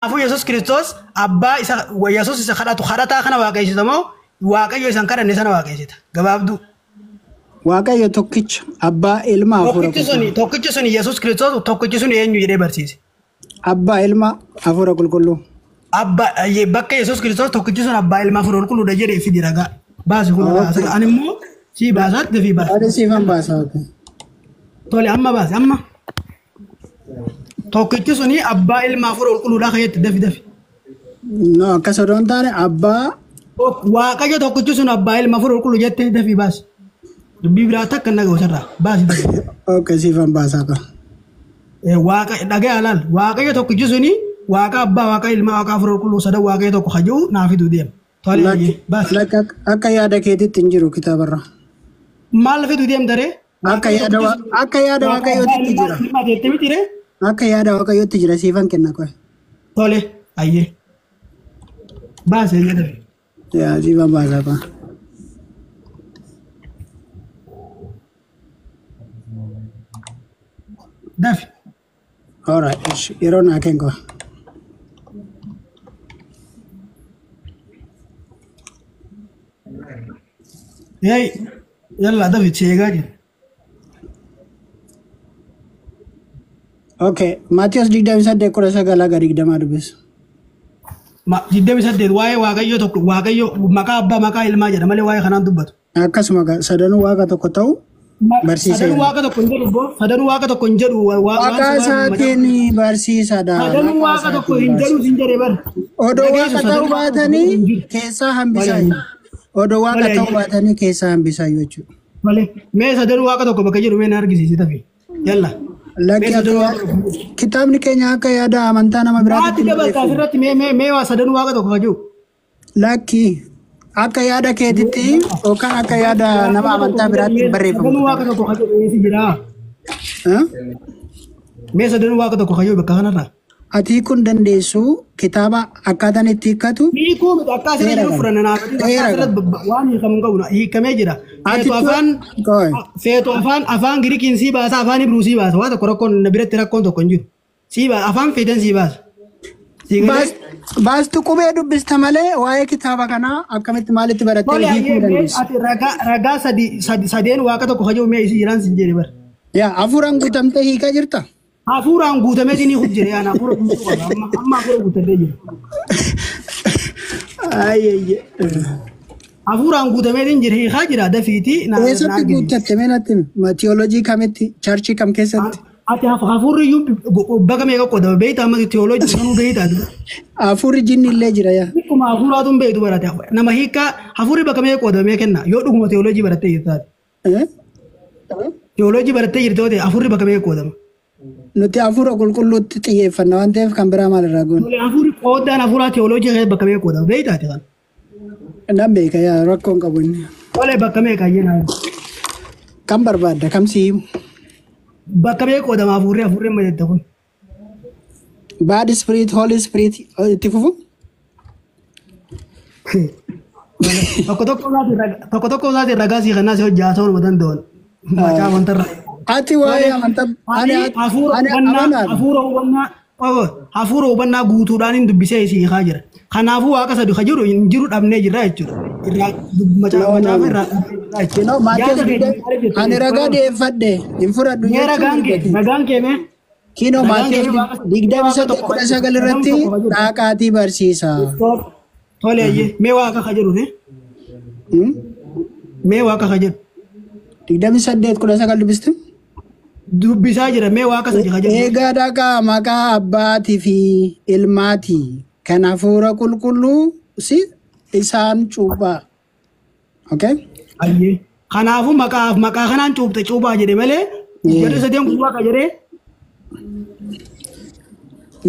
Kanaafuu Yesuus Kiristoos abbaa isa Yesuus isa kadhatu kadhataa kana waaqessita moo Waaqayyo isa hin kadhanne sana waaqessita? Gabaabduu. Waaqayyo tokkicha abbaa ilma hafuura Tokkichi suni qulqulluu. tokkichi suni Yesuus Kiristoos tokkichi suni eenyu jedhee barsiise? Abbaa ilma hafuura qulqulluu. Abbaa bakka Yesuus Kiristoos tokkichi sun abbaa ilma hafuura qulqulluudha jedhee fidi ragaa. Baasi kun Okay. ani immoo sii baasaatti fi baasi. Ani siifan baasa. Okay. Tole amma baasi amma. Tokkichi suni abbaa ilma hafuura qulqulluudha kan jette dafi dafi. No, akkas odoo hin taane abbaa Waaqayyo tokkichi sun abbaa ilma hafuura qulqulluu jettee dafi baasi. Dubbii biraa takka hin dhaga'u sirraa baasi dafi. Okay, siifan baasaa qaba. Waaqa dhaga'aa laal Waaqayyo tokkichi suni waaqa abbaa waaqa ilma waaqa hafuura qulqulluu sadan waaqayyo tokko hajuu naa fiduu deema. Tole Lakki baasi. lakki akka yaada keetitti hin jiru kitaabarra. Maal fiduu deemta ree? Akka Waaqayyo yaada tokkichi wa- sun akka yaada waaqa abbaa waaqayyootitti ilma jira. ilma jettee miti ree? Akka yaada waaqayyootti jira siifan kenna qoy. Tole ayyee baasi ayyee dafi. Yaa siifan baasaa qaba. Dafi. Alright, ish, yeroo naa kennu qoy. Hey yalla dafi si eegaa jira. Okay, Maatiyus 28:19 haga 20 dubbisu. 28 waa'ee waaqayyo tokko waaqayyo maqaa abbaa maqaa ilmaa jedha malee waa'ee kanaan dubbatu. Akkasuma sadanuu waaqa tokko ta'u Sadanuu barsiiseera. waaqa tokko hin jedhu boo sadanuu waaqa tokko hin jedhu waan Maqaa si waan isaatiin barsiisadha. sadanuu Maqaa waaqa tokko isaatiin hin jedhu barsiisa. sin jedhe bar. Odoo Dhageessu waaqa ta'uu sadanuu waaqa tokko baatanii hin jiru. keessaa Malee hambisaayu. Odoo waaqa malee ta'uu baatanii keessaa hambisaayyu jechuudha. malee mee sadanuu waaqa tokko bakka jedhu mee na argisiisi tafi. Yalla mee Lakki akka sadanuu waaqa tokko. kitaabni keenya akka yaada amantaa nama Maatti biraatitti hin dabalta barreeffamu. asirratti mee mee mee waa sadanuu waaqa tokko ka jiru. Lakki akka yaada keetitti yookaan akka yaada nama Waaqayyo tokko amantaa hin jedhu biraatti hin mee barreeffamu sadanuu waaqa kitaabni. tokko ka jedhu eessi jira. Eh? Mee sadanuu waaqa tokko ka jiru bakka kanarraa. Ati kun dandeessu kitaaba akkaataan itti hiikkatu Hiikuu miti akka asirra seera jiru qaba. fudhanna naaf akka Seera asirra qaba. waan hiikamu hin qabu hiikamee jira. Ati Feetu afaan qoy. feetu afaan afaan Girikiin sii baasa afaan Ibruu sii baasa waan tokko rakkoon na biratti rakkoon tokko hin jiru. Sii baasa afaan feeten sii baasa. Sii galee Baastu qubee dubbista malee waa'ee kitaaba kanaa akkamitti maalitti barattee tole hiikuu ayyee mee dandeessu? ati ragaa ragaa sadi sadi sadeen waaqa tokko kajoo mee isii jiraan sin jedhe bara. Yaa hafuuraan guutamtee hiikaa jirta? Hafuuraan guutamee sinii hojjere yaana hafuura guutuu qaba amma amma hafuura guutamee jira. Ayyee. Hafuuraan guutamee sin jira hiikaa jira dafiitii na na Eessatti argisiisi. guuttatte mee natti himi? Tiyoolojii kamitti? Charchii kam keessatti? Ati hafuurri iyyuu bakka meeqa qoodama beektaa amma tiyooloojii sanuu beektaa. Hafuurri jinni illee jira yaa. Akkuma hafuuraatu hin beektu barate nama hiikaa hafuurri bakka meeqa qoodamee kenna yoo dhuguma tiyooloojii barattee jirtaate. Eh? Tiyooloojii barattee jirte yoo ta'e hafuurri bakka meeqa qoodama. Nuti hafuura qulqulluutti xiyyeeffanna waan ta'eef kan biraa maalirraa goone? Tole hafuurri qoodaan hafuuraa tiyooloojii keessatti bakka meeqa qoodama beektaate kan. Nan beeka yaa rakkoon qabu inni. Tole bakka meeqa ayyee naa. Kam barbaadda? Kam si himu? Bakka meeqa qoodama hafuurri hafuurri amma jette kun. Bad spirit, holy spirit itti fufu? Tokko tokko isaatiin tokko tokko isaatiin ragaa sii kennaa si hojii haasa'uu nama danda'an. Macaa amantarraa. Ati waa'ee Tole amantaa ani ani hafuura ani hubannaa amanaadha. hafuura hubannaa oh, hafuura hubannaa guutuudhaan hin dubbisee isii hiikaa jira. Kanaafuu waaqa sadi ka jiru hin jiru dhabnee jirra jechuudha. Irraa No, no, macaafa no. irraa dhabnee jirra jechuudha. Kinoo Maatiyus Yaada digdami keetiin maaliif ani jettanii ragaa dhiyeeffadhe hin fudhadhu mee jechuun ragaan kee mirga keeti. ragaan kee mee Kinoo ragaan kee Maatiyus mee waaqa digdami waaqa saddeet tokko ka kudha jiru sagal sadan irratti tokko ka jiru. dhaaqaatii barsiisa. Tole ayyee mee waaqa ka jedhu mee Hmm? mee waaqa ka jedhu 28:19 dubbistu? dubbisaa jira mee waaqa sadi ka jedhu mee. Eegaa dhaqaa maqaa abbaatii fi ilmaatii kan hafuura qulqulluu si isaan cuuphaa. Okay? Ayyee. Kanaafuu maqaa maqaa kanaan cuupte cuuphaa jedhe malee jarri sadeen kun waaqa jedhee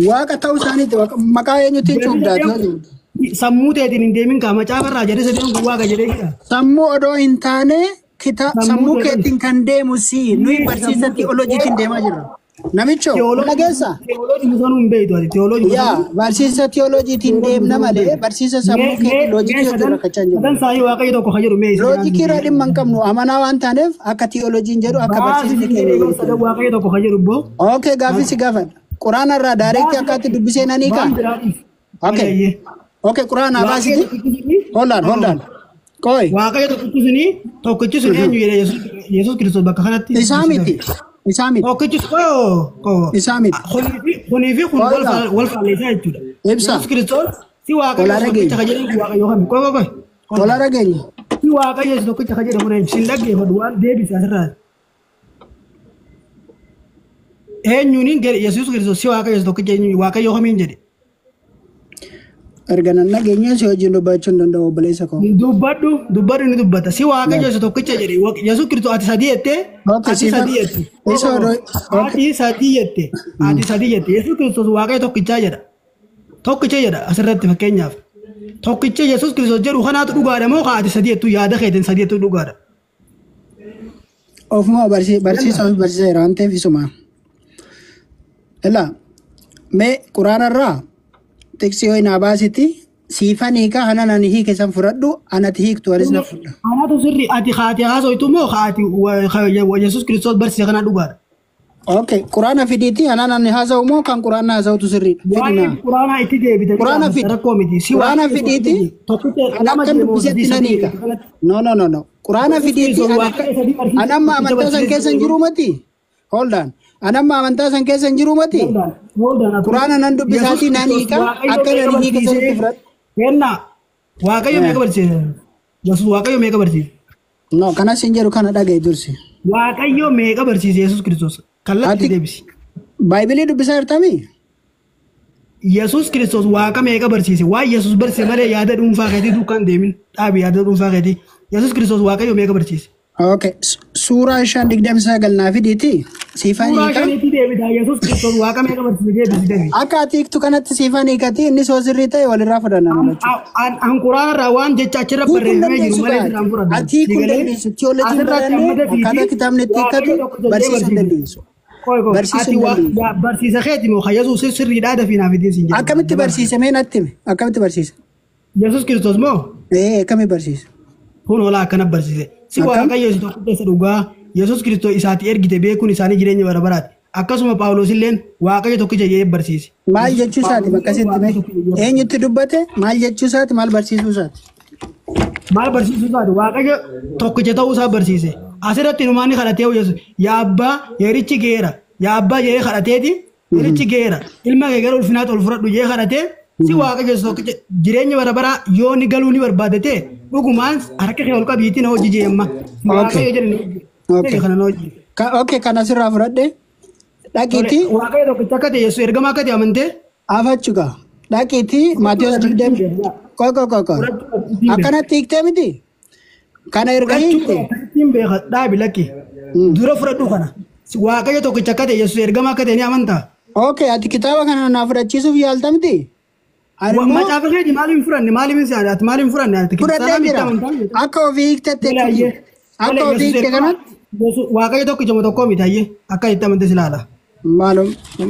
Waaqa ta'uu isaaniiti maqaa eenyutiin jarri cuupdaati sadeen yoo cuuptu? sammuu teetiin hin deemin kaa macaafa irraa jarri sadeen kun waaqa jedhee jira. Sammuu odoo hin taane kita Sammuu sammuu teetiin. keetiin kan deemu si nuyi barsiisa Sammuu tiyooloojiitiin deemaa jirra. Namicho tiyooloojii dhageessa? tiyooloojii sanuu hin beektu ati tiyooloojii Yaa sanuu barsiisa tiyooloojiitiin tiyooloojii deemna sanuu hin malee beektu. barsiisa Mee sammuu mee keetiin mee loojikii wajjin sadan rakkachaa hin jirru. sadan saayii waaqayyo tokko ka jedhu mee isa jiraan Loojikii sin irraa jedhe. dhimma hin qabnu amanaa waan taaneef akka tiyooloojiin jedhu akka Baasi barsiisni sin keenya jedhe yoo jedhu. sadan waaqayyo tokko ka jedhu boo. Okay, gaaffii si gaafadha. Quraana irraa direct akkaatti dubbisee nan hiikaa? Waan biraa dhiisi. Okay. Ayyee. Okay, quraana Waaqayyo baasiti. tokkichi suni Hold on, hold on. Qoy. Waaqayyo tokkichi suni tokkichi sun eenyu jedhe Yesuus Kiristoos bakka kanatti. Isaa miti. Isaa miti. Tokkichi sun koo Isaa miti. Kunii fi kun Qoy laa. wal faalleessaa jechuudha. Ibsa. Yesuus Kiristoos si Waaqayyo Olaa tokkicha dhageenya. ka jedhamu Waaqayyo kami? Qoy qoy qoy. Olaa dhageenya. Si Waaqayyo isa tokkicha ka jedhamu eenyu? Sin dhaggeeffadhu waan deebisi asirraa. Eenyuun jedhe Yesuus Kiristoos si Waaqayyo isa tokkicha eenyu Waaqayyo kamiin jedhe? Erga nan dhageenye si wajjin dubbachuu hin danda'u obboleessa koo. Dubbadhu dubbadhu ni dubbata. Si Waaqayyo isa tokkicha jedhe Yesuus Kiristoos ati sadii jettee Okay, ati siifan. sadii jette. Isa odoo. Okay. Ati sadii jette. Ati sadii jette. Yesuus Kiristoos Waaqayyo tokkichaa jedha. Tokkicha jedha asirratti fakkeenyaaf. Tokkicha Yesuus Kiristoos jedhu kanaatu dhugaadha moo ati sadii jettu yaada keetiin sadii jettu dhugaadha? Ofuma barsiisa of barsiiseera waan ta'eef isuma. Ilaa mee quraana irraa tiksii ho'i naa baasiti siifan hiikaa hanan ani hiike san fudhadhu anati hiiktu anis na fudha. Kanaatu sirri ati haati haasoitu moo haati Yesuus Kiristoos barsiise kana dhugaadha? Okay, quraana fidiiti hanan ani haasa'u moo kan quraana haasa'utu sirriidha? Waa'ee Fidinaa. quraanaa itti deebite Quraana fidi. rakkoo miti. Si Quraana Waaqayyo fidiiti. tokkicha An lama akkan jedhe moo dubbisetti sadii nan sadii hiika. jette kanatti. No, no, no, no. Quraana Yesuus fidiiti Kiristoos an Waaqayyo akka sadii barsiise an amma tokkicha amantaa san barsiise keessa hin jiru mati. Hold on. An amma amantaa san keessa hin jiru mati. Hold on, hold on. Quraana nan Yesuus dubbisaatii nan Kiristoos hiika Waaqayyo akka meeqa nan hiike sanitti barsiise? fudhadhu. Kennaa. Waaqayyo meeqa barsiise? Yesuus Waaqayyo meeqa barsiise? No, kanas hin jedhu kana dhaga'i dursi. Waaqayyo meeqa barsiise Yesuus Kiristoos? Kallattii Ati deebisi. Baaybilii dubbisaa jirtamii? Yesuus Kiristoos waaqa meeqa barsiise? Waan Yesuus barsiise malee yaada dhuunfaa keetii duukaan deemin. Dhaabi yaada dhuunfaa keetii. Yesuus Kiristoos Waaqayyo meeqa barsiise? Okay. Suuraa 5:29 naa fidiiti. Siifan Suuraa hiika. shaniitti deebita. Yesuus Kiristoos waaqa meeqa barsiise deebisi deebi. Akka ati hiiktu kanatti siifan hiikati inni soo sirrii ta'e walirraa fudhanna nu lachuu. An quraana irraa waan jecha achirra Hiikuu hin barreeffamee jiru dandeessu malee gaati. sirraan fudhadhu. Ati hiikuu Si hin galee dandeessu. Tiyoolojii hin asirratti barannee amma akkaataa dafiiti kitaabni itti Waaqayyo hiikkatu tokko jedhee barsiisuu hin barsiise. dandeessu. Qoy qoy Barsiisuu ati hin dandeessu. barsiisa keeti moo Yesuus sirriidhaa dafii naaf ittiin siin jedha. Akkamitti barsiise mee natti himi? Akkamitti barsiise? Yesuus Kiristoos moo Ee akkamitti barsiise? kun hoolaa akkana barsiise. Si Akkam? Waaqayyo isa tokko keessa dhugaa Yesuus Kiristoos isaati ergite beekuun isaanii jireenya bara baraati. Akkasuma Phaawulos illeen Waaqayyo tokkicha jedhee barsiise. Maal jechuu isaati bakka sitti mee? Eenyutti dubbate? Maal jechuu isaati? Maal barsiisuu isaati? Maal barsiisuu isaati? Waaqayyo tokkicha ta'uu isaa barsiise. Asirratti numaanni kadhatee Yesuus yaa abbaa yerichi geera yaa abbaa jedhee kadhateeti yerichi geera ilma kee gara ulfinaatti ol fudhadhu jedhee kadhatee si Waaqayyo isa tokkicha jireenya bara baraa yoo ni galuu ni barbaadate dhugumaan harka kee ol qabiitii na hojii jeemma. Okay. Waaqayyo jedhe na hojii. Okay. Kana na hojii. Okay, kana sirraa fudhadhe. Dhaqiitii Waaqayyo tokkicha akka ta'e Yesuus ergamaa akka ta'e amantee afachuga. Dhaqiitii Maatiyus 20. Qoy qoy qoy qoy. Akkanatti hiiktee miti? Kana erga hiikte. Ittiin beeka dhaabi lakki. Dura fudhadhu kana. Waaqayyo tokkicha akka ta'e Yesuus ergamaa akka ta'e ni amantaa? Okay, ati kitaaba kana naa fudhachiisuuf yaalta miti? Ani immoo Macaafa keeti maaliif hin fudhanne? Maaliif hin ati maaliif hin fudhanne? Ati fudhadhee kiristaanaa miti jira. amantaa? Akka ofii hiiktetti jechuudha. Akka ofii hiikte kanatti Waaqayyo tokkicha moo tokkoo miti hayyee akka itti amantes ilaala.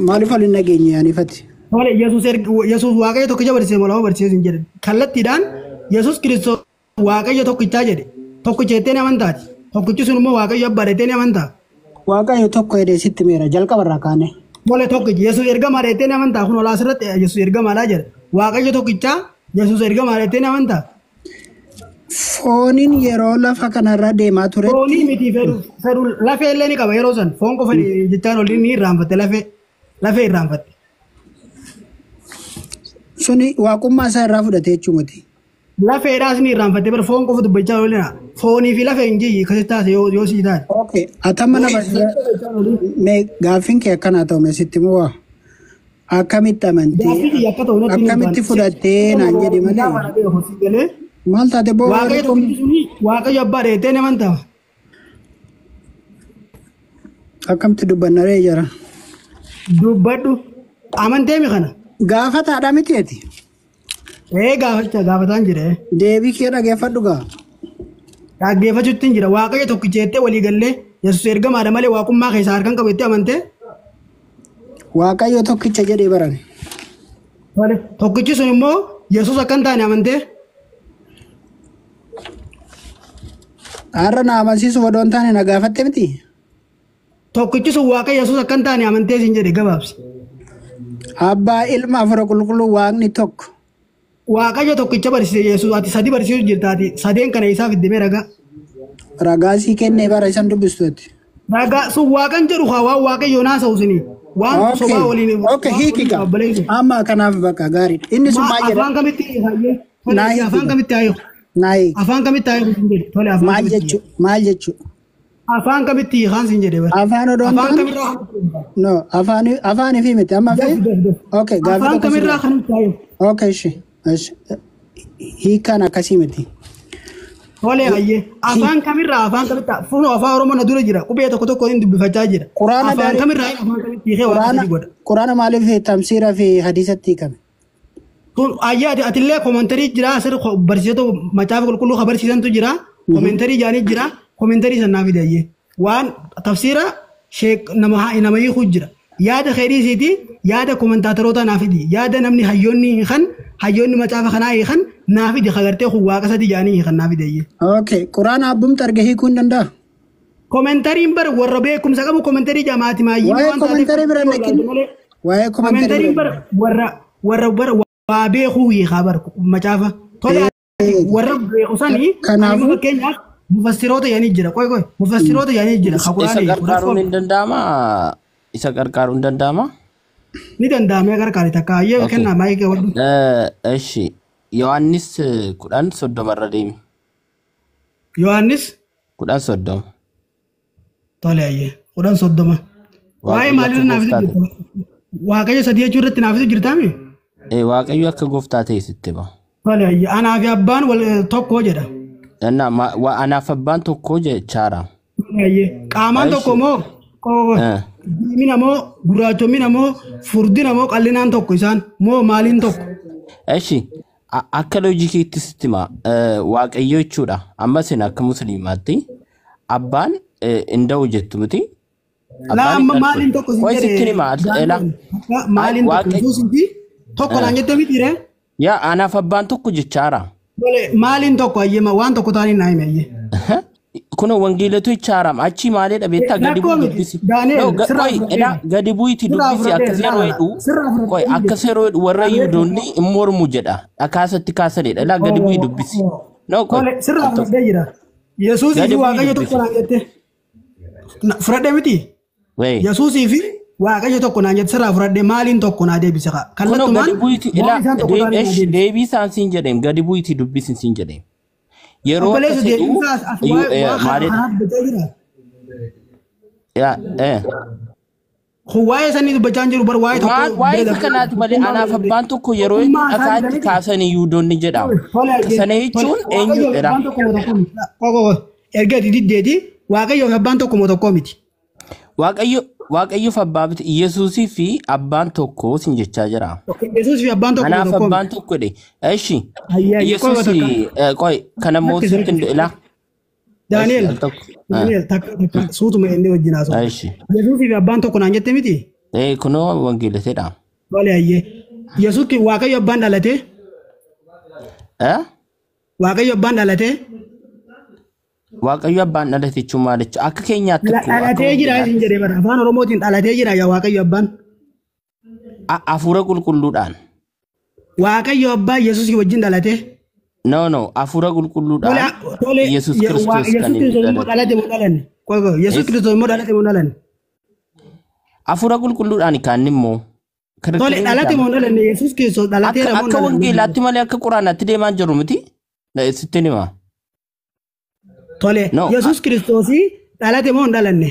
maaliif waliin dhageenye yaanifati? Tole Yesuus Waaqayyo tokkicha barsiise moo lama barsiise hin jedhe. Kallattiidhaan Yesuus Kiristoos Waaqayyo tokkichaa jedhe. Tokkicha jettee ni amantaati. Tokkichi sun immoo Waaqayyo abbaadha jettee ni amantaa. Waaqayyo tokko jedhee sitti meera jalqabarraa kaane. Tole tokkichi Yesuus ergamaadha jettee ni amantaa. Kun olaa asirratti Yesuus ergamaadha jedha. Waaqayyo tokkichaa Yesuus ergamaadha jettee ni amantaa. Fooniin yeroo lafa kanarra deemaa ture Foonii miti fedhu lafee illee ni qaba yeroo san foon qofa jechaan olii ni irraanfatte lafee irraanfatte. suni waaqummaa isaa irraa fudhate jechuumati. Lafeedhaas ni irraanfatte bara foon qofa dubbachaa olii na foonii fi lafee hin jiyyi akkasitti taate yoo sii taate. Okay, atamma na barsiisa. Mee gaaffiin kee akkanaa ta'u mee sitti moo waa? Akkamitti amantee Gaaffii kiyya akka ta'u natti akkamitti fudhattee naan jedhi malee maal taate boo Waaqayyo tokkichi suni Waaqayyo abbaadha jettee ni amantaa. akkamitti dubbanna ree jara. Dubbadhu amantee mi kana? Gaafataadha miti ati. Ee gaafachaa gaafataan jira. Deebii kee dhageeffadhu gaa. Dhaggeeffachuutti hin jira. Waaqayyo tokkicha jettee walii gallee Yesuus ergamaadha malee waaqummaa keessaa harkaan qabu jettee amantee. Waaqayyo tokkicha jedhee barane. Tole tokkichi sun immoo Yesuus akka hin taane amantee. Har'a na amansiisuuf odoo hin taane na gaafatte miti. Tokkichi sun Waaqayyo Yesuus akka hin taane amantee siin jedhe gabaabsi. Abbaa, ilma, hafuura qulqulluu, waaqni tokko. Waaqayyo tokkicha barsiise Yesuus, ati sadi barsiisuu jirta, ati sadeen kana isaa fiddemee ragaa. Ragaa sii kennee bara isan dubbistuuti. Ragaa sun waaqan jedhu haa waan waaqayyo naasa'u suni. Waan sobaa waliin. Okay, hiiki gaa. Amma kanaaf bakka gaariidha. Inni sun maal jedha? Afaan kamitti hayyee? Naa hiiki. Afaan kamitti hayyee? Naa hiiki. Afaan kamitti hayyee sin jedhe? Tole, afaan Maal kamitti? jechuu? Maal jechuu? Afaan kamitti hiikaan sin jedhe bara. Afaan odoon Afaan taane? kamirraa? No, afaan afaanii fi miti. Amma fi? Daf daf daf. Okay, gaaffii Afaan tokko si kamirraa kamitti hayyee? Okay, ishi. Ishi. Hiikaan akkasii miti. Tole hayyee. Afaan kamirraa afaan kamitti? Fuunoo afaan Oromoo na dura jira. Qubee tokko tokko hin dubbifachaa jira. Quraana Afaan kamirraa afaan kamitti hiikee waaqa Quraana sadii godha? Quraana maaliif tamsiira fi hadiisatti hiikame? Kun ayyaa atillee commentary jira, asirra barsiisota macaafa qulqulluu ka barsiisantu jira, commentary jaanii jira, commentary sanaa fide ayyee. Waan tafsiira sheek nama nama hiikuu jira. Yaada keedhiisiiti, yaada kommentaatoroota naa fidi, yaada namni hayyoonni hiikan, hayyoonni macaafa kanaa hiikan naa fidi, kagartee kun waaqa sadi jaanii hiikan naa fide ayyee. Okay, quraana abbumti arge hiikuu hin danda'a? Commentaryn bar warra beekumsa qabu commentary jamaati maayyii Waa'ee waan taateef commentary bira naqin. malee. Waa'ee commentary Commentaryn bira. bar warra bar waa beekuu hiikaa bar macaafa. Tole, warra beeku sanii Kanaafuu fakkeenyaaf mufassiroota yaanii jira. Qoy qoy, mufassiroota yaanii jira. Ka Isa quraana hiiku. qarqaaruun hin danda'amaa? Isa qarqaaruun hin danda'amaa? Ni danda'amee qarqaari takka ayyee Okay. kennaa maayikii wadhu. Eshi, Yohaannis 10:30 irra deemi. Yohaannis 10:30. Tole ayyee, 10:30. Waa'ee Waaqayyo akka maalirra naaf gooftaa ta'e. jirta? Waaqayyo sadii jechuu irratti naaf jirtaami? Waaqayyo akka gooftaa ta'e sitti hima. Tole ayyee, anaa fi abbaan wal tokko jedha. Innaa anaaf abbaan tokko jechaara. Tole ayyee, qaamaan tokko Eshi. moo diimina moo gurraachomina moo furdina moo qal'inaan tokko isaan moo maaliin tokko? Eshi, akka loojikiitti sitti hima. Waaqayyo jechuudha. Amma isin akka musliimaatti abbaan hin da'u jettu miti. Laa Abbaan hin amma dhaltu. maaliin tokko sin Qoy jedhe sitti hima. Ela. Daani'el, maaliin tokko Waaqayyo. Yesuusii fi tokko naan jette miti ree? Yaa, anaaf abbaan tokko jechaara. Tole, maaliin tokko ayyema, waan tokko taaniin naa hime ayyee. Kun wangeelatu jechaaraam. Achi maaliidha beektaa, gadi Rakkoo bu'i miti dubbisi. No, Daani'el, sirraa qoy fudhadheera. ela gadi bu'iiti Sirraa dubbisi akkas fudhadheera, yeroo laala jedhu. sirraa Qoy fudhadheera. akkas yeroo jedhu warra Yihudoonni hin mormu jedha. Dhakaasatti kaasanidha. Elaa gadi bu'i dubbisi. No, qoy Tole, sirraa al tokko. fudhadhee jira. Yesuusii Gadi fi bu'i Waaqayyo tokko dubbisi. naan jette. Fudhadhee miti? Wee. Yesuusii fi Waaqayyo tokko naan jette, sirraa fudhadhee, maaliin tokko naa deebise kaa? Kunoo gadi Kallattumaan bu'iiti waan elaa isaan tokko taaniin naa deebise. deebii isaan siin jedheem, gadi bu'iiti dubbisi siin jedheem. Yeroo akkas Obboleessa, jedhu deebiinsaa as waa'ee waan kana maalidha? kanaaf dubbachaa jira. Yaa eh. Kun waa'ee sanii dubbachaa hin jiru bar, waa'ee Maal tokko waa'ee bira isa kanaati malee anaaf abbaan tokko yeroo jedhu tokkummaa isaanii dhakaatti jedhanii kaasanii Yihudoonni jedhama. Tole ayyee. Sana Tole, jechuun Waaqayyoo fi eenyudha? abbaan tokko moo tokko miti? Qoy qoy qoy. Erga ati diddeeti, Waaqayyoo fi abbaan tokko moo tokko miti? Waaqayyo Waaqayyoof abbaa miti, Yesuusii fi abbaan tokko sin jechaa jira. Yesuus fi abbaan tokko moo Anaaf tokko abbaan miti? tokko jedhe. Eshi Ayyee ayyee, qoy qoy Yesuus takka. qoy kana immoo Lakkisi sitti lakkisi. ilaa. Eshi Daani'el, al tokko. Daani'el, takka takka suutuma inni wajjin haasa'u. Eshi. Yesuusii fi abbaan tokko naan jette miti? Kunoo wangeelateedha. Tole ayyee. Yesuus Waaqayyo abbaan dhalatee? Eh? Waaqayyo abbaan dhalatee? Waaqayyo abbaan dhalate jechuun maal jechuudha? Akka keenyaatti akkuma akka Dhalatee jira wangeelaatti. isin jedhee bara afaan Oromootiin dhalatee jira yaa Waaqayyo abbaan. Hafuura qulqulluudhaan. Waaqayyo abbaa Yesuus wajjin dhalatee. No, no, hafuura Tole qulqulluudhaan tole Yesuus Kiristoos kan Yesuus inni Kiristoos immoo dhalate. dhalate moo dhalanne? Qoy qoy, Yesuus Kiristoos immoo dhalate moo dhalanne? Hafuura qulqulluudhaan kaan immoo Tole, kirikirri dhalate miti moo dhalanne? Yesuus Kiristoos akka dhalateera moo akka dhalanne? wangeelaatti malee akka quraanaatti deemaa jiru miti. Sitti hima. Tole, No, Yesuus Kiristoos dhalate moo hin dhalanne?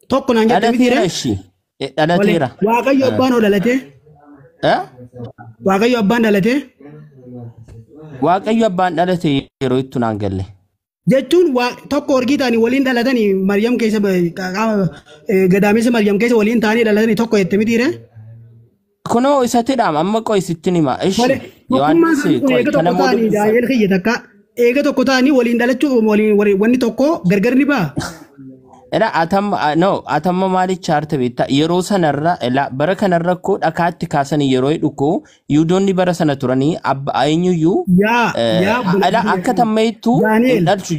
Tokko naan jette miti dhalateera ree? ishii. Tole, Dhalateera. Waaqayyo abbaan hoo dhalatee? Eh? Waaqayyo abbaan dhalatee? Waaqayyo abbaan dhalate yeroo ittu naan galle. Jechuun tokko orgii ta'anii waliin dhalatanii Maryam keessa qaama gadaamessa Maryam keessa waliin ta'anii dhalatanii tokko jette miti ree? Kunoo isatti dhaam amma qoy sitti hima. Tole, Ishi tokkummaan Yohaannis isaanii kun qoy eega kana tokko immoo ta'anii dubbisa. Daani'el kiyya takka eega tokko ta'anii waliin dhalachuu waliin wanni tokko gargar ni ba'a. Ela atamma no atamma maalicha arte beektaa, yeroo sanarra ela bara kanarra koo dhakaatti kaasanii yeroo hidhu koo Yihudoonni bara sana turanii abba eenyuyyuu Yaa yaa ela akka tammeettu hin Daani'el dhalchu.